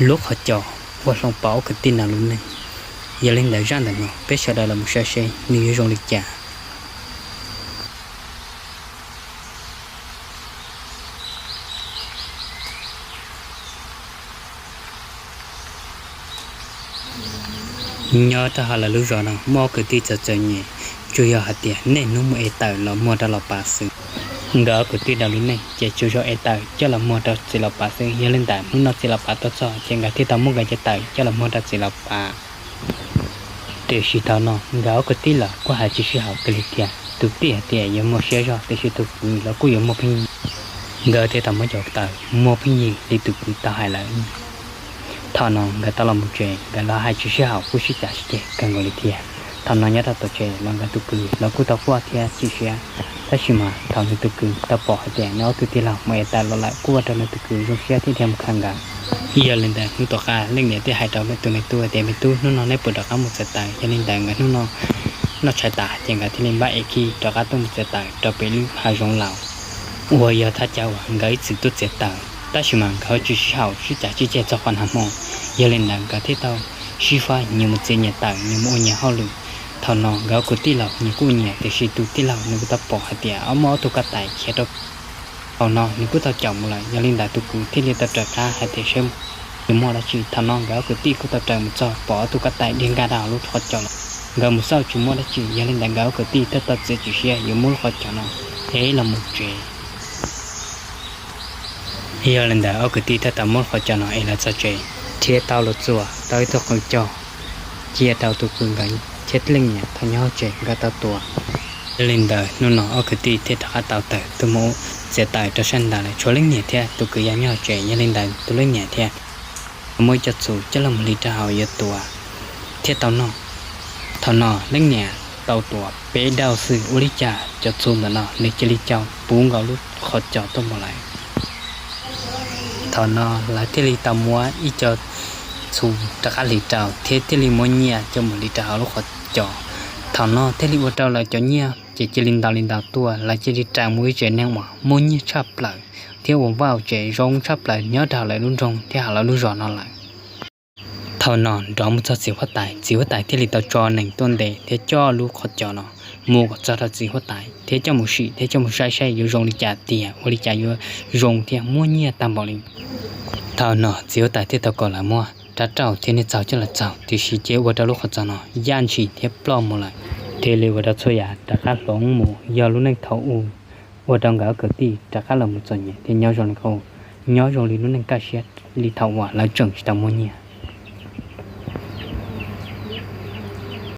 Lub qhov cos ua hloov pauv ob kwv tij no lub neej. Yog li ntawd zaj ntawm no peb sawv daws los mus saib seb nws yuav zoo li cas. Nyob rau hauv lawv lub zos no muaj ob kwv tij txom txom nyem, tsuas yog hais tias niaj hnub mus ev taws los muag rau los pav xwb. Nkawd ob kwv tij no lub neej ces tsuas yog ev taws coj los muag rau txiv los pav xwb. Yog li ntawd hnub no txiv los pav tuaj txog ces nkawd thiaj tau muab nkawd cov taws coj los muag rau txiv los pav. Tiam sis thaum no nkawd ob kwv tij los kuj hais tsis sib haum kiag li thiab. Tus tij hais tias yuav muaj siab zog, tiam sis tus kwv los kuj yuav muaj pheej yig. Nkawd thiaj tau muab cov taws muag pheej yig li tus kwv tau hais lawm. Thaum no nkawd tau los mus tsev, nkawd los hais tsis sib haum kuj sib cav sib ceg kawg nkaus li thiab. Thaum no nyob rau tom tsev los nkawd tus kwv los kuj tau quaj thiab chim siab. Tab sis mas thaum nws tus kwv tau pom hais tias nws ob tug tij laug mus ev taws los lawm kuj ua rau nws tus kwv zoo siab thiab dhia mus khaws nkawd. Yog li ntawd hnub tom qab leej niam thiaj hais rau tus me tub tias, Me tub, hnub no neb puas rov qab mus txaws taws? Yog li ntawd nkawd hnub no noj tshais tas ces nkawd thiaj li npaj ev khib rov qab tuaj mus txaws taws rau pem lub hav zoov laus uas yog thaj chaw uas nkawd ib txwm tuaj txiav taws. Tab sis mas nkawd tsis sib haum sib cav sib ceg txog qhov nag hmo. Yog li ntawd nkawd thiaj tau sib fab nyias mus txiav nyias taws, nyias mus ua nyias hauj lwm. Thaum no nkawd ob kwv tij los nyias kuj ua nyias, tiam sis tus tij laug nws kuj tau pom hais tias muaj ob tug kab tais khiav rau hauv no, nws kuj tau caum mus lawm. Yog li ntawd tus kwv thiaj li tau raws qab hais tias seb yuav muaj dab tsi. Thaum no nkawd ob kwv tij kuj tau raws mus txog pom ob tug kab tais dhia nkag rau hauv lub qhov cos los. Nkawd mus xauj tsis muaj dab tsi, yog li ntawd nkawd ob kwv tij thiaj tau txiav txim siab yuav muab lub qhov cos no ev los mus tsev. Yog li ntawd ob kwv tij thiaj tau muab lub qhov cos no ev los txog tsev, thiab tau los txuas tau ib tug qws coj cia rau tus kwv nkawd thiab leej niam tau nyob hauv tsev nkawd tau tuav. Yog li ntawd hnub no ob kwv tij thiaj rov qab tau tawm tuaj mus txiav taws rau sab nrad lawm, tshuav leej niam thiab tus kwv yog nyob hauv tsev. Yog li ntawd tus leej niam thiaj muab ib co txhuv coj los mus hliv rau hauv yuav tuav thiab tau noj. Thaum no leej niam tau tuav peb dauj xwb, ua li cas cov txhuv ntawm no nws cia li cau puv nkaus lub qhov cos tuaj mus lawm. Thaum no lawv thiaj li tau muab ib co txhuv rov qab hliv rau thiab thiaj li muab nyiaj coj mus hliv rau hauv lub qhov cos. Thaum no thiaj li ua rau lawv cov nyiaj ces cia li ntau li ntau tuaj, lawv cia li raws mus ib tsev neeg uas muaj nyiaj tshaj plaws thiab ua vaj ua tsev zoo tshaj plaws nyob rau hauv lawv lub nroog thiab hauv lawv lub zos no lawm. Thaum no nrov mus txog txiv huab tais, txiv huab tais thiaj li tau tso neeg tuaj ntes thiab coj lub qhov cos no mus kom txog rau txiv huab tais thiab coj mus sim thiab coj mus saib saib yuav zoo li cas tiag, ua li cas yuav zoo thiab muaj nyiaj tag npaum li. Thaum no txiv huab tais thiaj tau kom lawv muab rab rauj thiab niag txaug coj los txaug, tiam sis ces ua rau lub qhov cos no yaj ntshis thiab ploj mus lawm. Thiaj li ua rau txhua yam rov qab hloov mus yog lub neej thaum ub, ua rau nkawd ob kwv tij rov qab los mus txom nyem thiab nyob zoo li qub, nyob zoo li lub neej kaj siab li thaum uas lawv tseem tsis tau muaj nyiaj.